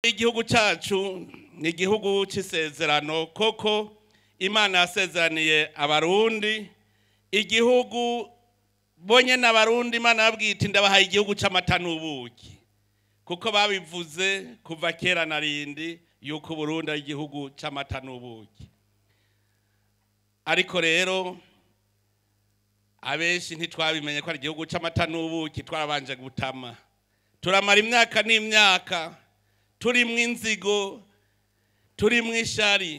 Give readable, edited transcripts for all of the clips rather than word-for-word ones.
Igihugu cyacu ni igihugu cy'isezerano, koko Imana yasezeraniye Abarundi igihugu bonye n'Abarundi. Imana yabwiye iti: "Ndabahaye igihugu c'amata n'ubuki", kuko babivuze kuva kera na rindi yuko Burundi ari igihugu c'amata n'ubuki. Ariko rero abenshi ntitwabimenye ko ari igihugu c'amata n'ubuki. Twarabanje gutama, turamara imyaka n'imyaka turimwo inzigo, turimwo ishari,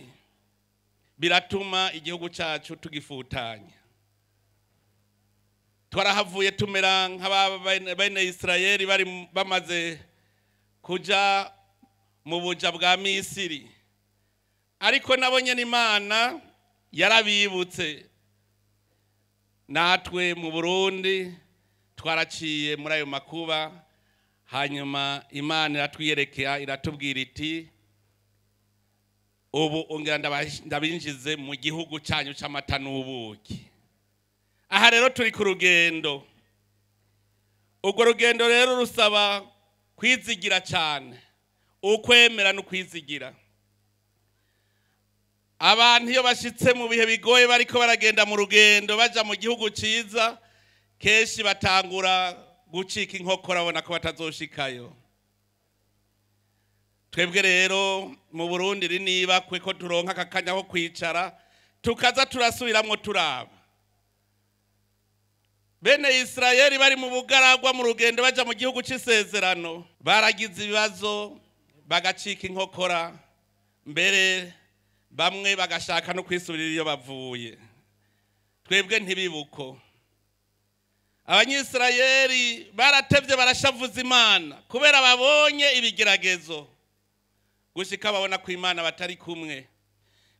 biratuma igihugu cyacu tugifutanya. Twarahavuye tumera nk'aba bene Isirayeli bari bamaze kuja mu buja bwa Misiri, ariko nabo nyene Imana yarabibutse. Natwe mu Burundi twaraciye muri ayo makuba, hanyuma Imana iratwiyerekera, iratubwira iti: "Ubu ongera ndabinjize mu gihugu cyanyu c'amata n'ubuki." Aha rero turi ku rugendo. Urwo rugendo rero rusaba kwizigira cyane, ukwemera no kwizigira. Abantu iyo bashitse mu bihe bigoye, bariko baragenda mu rugendo baja mu gihugu ciza, kenshi batangura gucika inkokora, babona ko batazoshikayo. Twebwe rero mu Burundi niba kwe ko turonka aka kanya ko kwicara, tukaza turasubiramwo, turaba bene Isirayeli bari mu bugaragwa, mu rugendo baja mu gihugu c'isezerano, baragize ibibazo, bagacika inkokora, mbere bamwe bagashaka no kwisubirira iyo bavuye. Twebwe ntibibuko. Abanyisirayeli baratevye barashavuza Imana kubera babonye ibigeragezo, gushika babona ko Imana batari kumwe,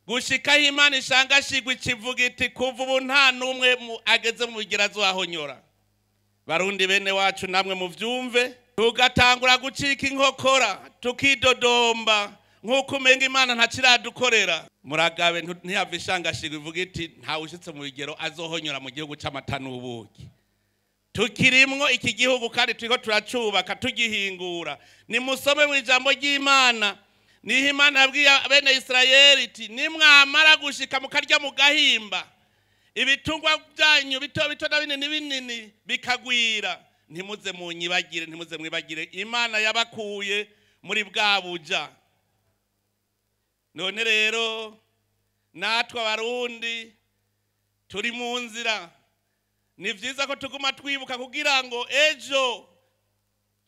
gushika aho Imana ishangashigwa ikivuga iti: "Kuva ubu nta n'umwe ageze mu bigerazo ahonyora." Barundi bene wacu, namwe muvyumve, tugatangura gucika inkokora, tukidodomba nk'uko umenga Imana ntakiradukorera. Muragabe, ntiyava ishangashigwa ivuga iti: "Ntawe ushitse mu bigero azohonyora mu gihugu c'amata n'ubuki." Tukirimwo iki gihugu kandi turiko turacubaka, tugihingura. Nimusome mu ijambo ry'Imana, niho Imana yabwiye bene Isirayeli iti: "Nimwamara gushika mukarya mugahimba, ibitungwa byanyu bito bito na binini binini bikagwira, ntimuze munyibagire, ntimuze mwibagire Imana yabakuye muri bwa buja." None rero natwe Abarundi turi mu nzira, ni vyiza ko tuguma twibuka kugira ngo ejo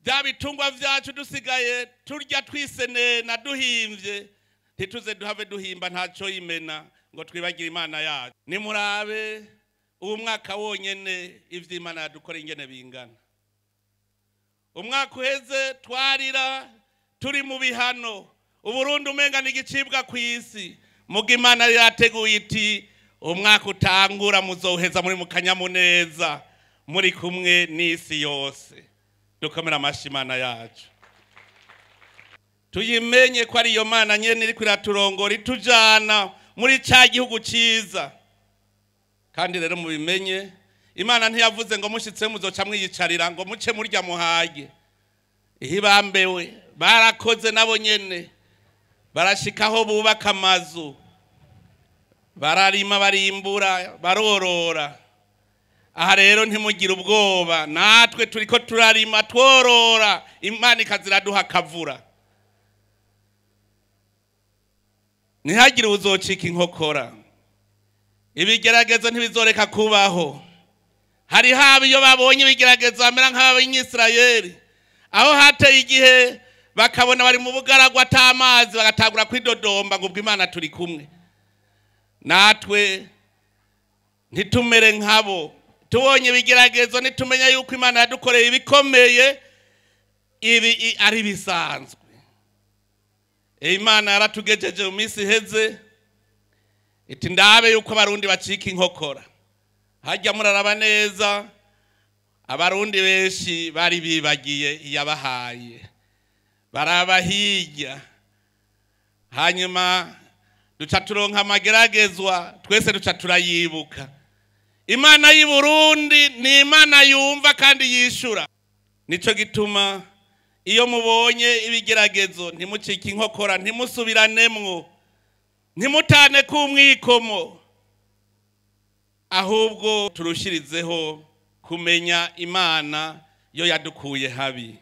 bya bitungwa vyacu dusigaye turya twisenena duhimvye, ntituze duhave duhimba ntaco yimena ngo twibagire Imana yacu. Nimurabe uwu mwaka wonyene ivy'Imana yadukora ingene bingana. Umwaka uheze twarira turi mu bihano, Uburundi umenga ni igicibwa ku isi. Muga Imana yateguye iti: "Umwaka utangura muzoheza muri mu kanyamuneza, muri kumwe n'isi yose." Dukomere amashi Imana yacu, tuyimenye ko ariyo Mana nyene iriko iraturongora, itujana muri ca gihugu ciza. Kandi rero mubimenye, Imana ntiyavuze ngo mushitse muzoca mwiyicarira, ngo muce murya muhage. Ihibambewe, barakoze nabo nyene, barashikaho bubaka amazu, bararima, barimbura, barorora. Aha rero ntimugire ubwoba, natwe turiko turarima, tworora, Imana ikaziraduha akavura. Ntihagire uzocika inkokora, ibigeragezo ntibizoreka kubaho. Hari haba iyo babonye ibigeragezo bamera nk'abanyisirayeli, aho hateye igihe bakabona bari mu bugaragwa atamazi, bagatangura kwidodomba ngo ubwo Imana turi kumwe. Natwe ntitumere nkabo. Tubonye ibigeragezo, nitumenya yuko Imana yadukoreye ibikomeye, ibi ari bisanzwe. Imana yaratugejeje mu minsi iheze iti: "Ndabe yuko Abarundi bacika inkokora." Hajya muraraba neza, Abarundi benshi bari bibagiye iyabahaye, baraba hirya, hanyuma duca turonka amageragezwa, twese duca turayibuka. Imana y'i Burundi ni Imana yumva kandi yishura. Nico gituma Iyo mubonye ibigeragezo, ntimucike inkokora, ntimusubiраnemwo, ntimutane k'umwikomo, ahubwo turushirizeho kumenya Imana yo yadukuye habi.